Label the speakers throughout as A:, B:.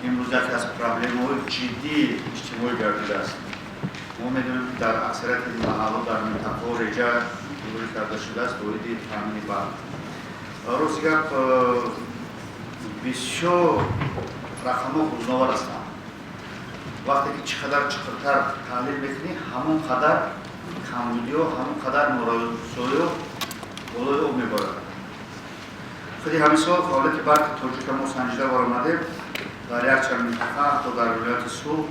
A: Имрӯз яке аз проблемаҳои ҷиддии иҷтимоӣ гардидааст. Мо медонем, ки дар аксарияти маҳалло, дар минтақаҳо реҷа гузорӣ карда шудааст оиди таъмини барқ. Рости гап, бисёр рақамҳо ҳузновар ҳастанд. Вақте ки чӣ қадар чуқуртар таҳлил мекунӣ, ҳамон қадар камбудиҳо, ҳамон қадар норасоиҳо болои об мебарад. Худи ҳамин сол фаъолияти Барқи Тоҷика мо санҷида баромадем дар якчанд минтақа, ҳатто дар вилояти Суғд,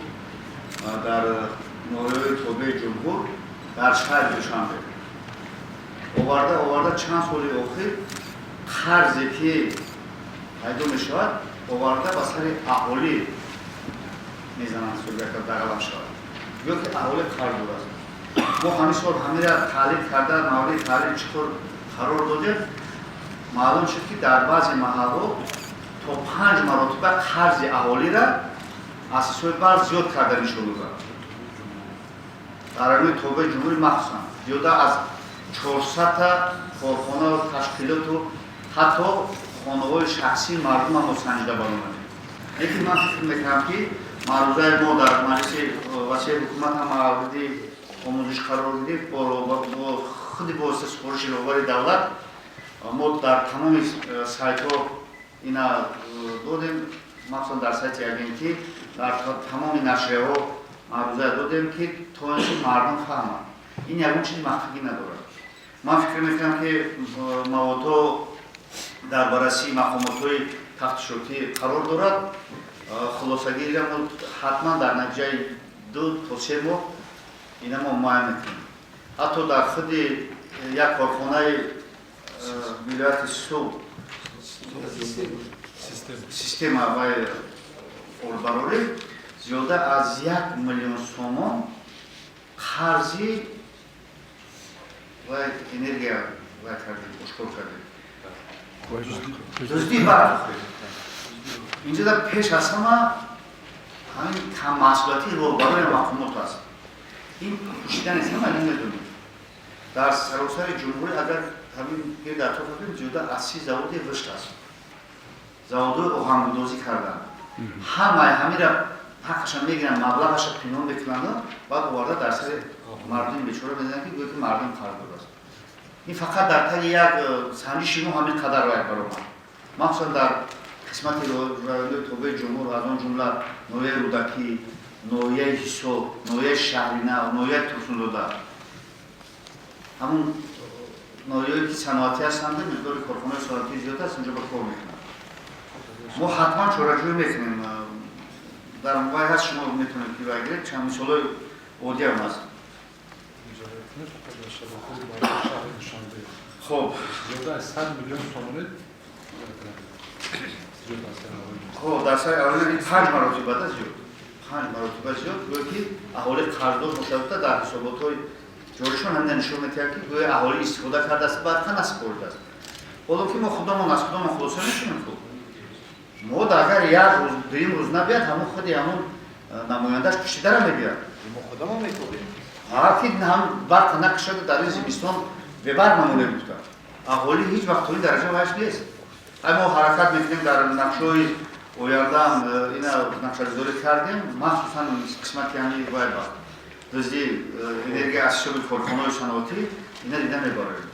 A: дар ноҳияҳои тобеи ҷумҳур, дар шаҳри Душанбе. Оварда оварда, чанд соли охир қарзе ки пайдо мешавад, оварда ба сари аҳолӣ мезананд, дағалам шавад, ё ки аҳолӣ қарздор аст. Мо ҳамин сол ҳамира таҳлил карда, мавриди таҳлил чӣ кор қарор додем. Маълум шуд, ки дар баъзе маҳалҳо то панҷ маротиба қарзи аҳолира аз ҳисоби барқ зиёд карда нишон доданд. Дар райони тобеи ҷумҳурӣ махсусан зиёда аз 400-та корхонаю ташкилоту ҳатто хонаҳои шахсии мардумам мо санҷида баромадем. Лекин ман фикр мекунам, ки маърузаи мо дар Маҷлиси васеи ҳукумат ҳам мавриди омӯзиш қарор гирифт. Бо худи бовосита супориши роҳбари давлат мо дар тамоми сайтҳо ина додем, махсусан дар сайти агентӣ, дар тамоми нашрияҳо маъруза додем, ки то ин ки мардум фаҳманд, ин ягон чизи махфигӣ надорад. Ман фикр мекунам, ки маводҳо дар баррасии мақомотҳои тафтишотӣ қарор дорад. Хулосагиро мо ҳатман дар натиҷаи 2 то 3 моҳ ина мо муайян мекунем. Ҳатто дар худи як корхонаи вилояти Суғд, система вай оббарорӣ, зиёда аз 1 миллион сомон қарзи вай энергия вай кардем, ошкор кардем. Дуздии барқ инҷода пеш аз ҳама ҳамин каммасъулияти роҳбарони мақомот аст. Ин пӯшида нест, ҳама ин медонем. Дар саросари ҷумҳурӣ, агар ҳамин гирд атроф кунем, зиёда аз 30 заводи ғишт аст, заводҳои оҳангудозӣ карданд. Ҳамаи ҳамира ҳаққаша мегиранд, маблағаша пинҳон мекунанд, баъд оварда дар сари мардуми бечора мезананд, ки гӯё ки мардум қарздор аст. Ин фақат дар таги як санҷиши мо ҳамин қадар вай баромад, махсусан дар қисмати районҳои тобеи ҷумҳур, аз он ҷумла ноҳияи Рӯдакӣ, ноҳияи Ҳисор, ноҳияи Шаҳринав, ноҳияи Турсунзода. Ҳамун ноҳияое ки саноатӣ ҳастанд, миқдори корхонаи саноатӣ зиёд аст, инҷо ба кор мекунанд. Мо ҳатман чораҷӯӣ мекунем. Дар вай ҳаст, шумо метавонед ки вай гиред, чанд мисолҳои оддиам аст.
B: Фақат дар шабакаҳои барқи шаҳри Душанбе
A: Хоб.
B: зиёда аз 100 миллион сомонӣ зиёд аз сари аҳолӣ.
A: Хоб, дар сари аҳолӣ панҷ маротибада зиёд, панҷ маротиба зиёд, гӯё ки аҳолӣ қарздор бошад. Дар ҳисоботҳои ҷоришон ҳамина нишон медиҳад, ки гӯё аҳолӣ истифода кардааст, барқа насупоридааст. Ҳоло ки мо худамон аз худамон хулоса мекунем. Хуб, мо агар як рӯз, дуюм рӯз набиёд, ҳамон худи ҳамон намояндаш пуштидара мебиёд.
C: Мо худамон мекобем.
A: Ки ҳам барқа накушада, дар ин зимистон бебарқ намонем гуфта. Аҳолӣ ҳеҷ вақт то ин дараҷа вайш нест. Ай мо ҳаракат мекунем, дар нақшаҳои ояндаам ина нақшагузорӣ кардем, махсусан қисмати ҳами вай ба дуздии энергия аз ҳисоби корхонаҳои саноатӣ, ина дида мебарем.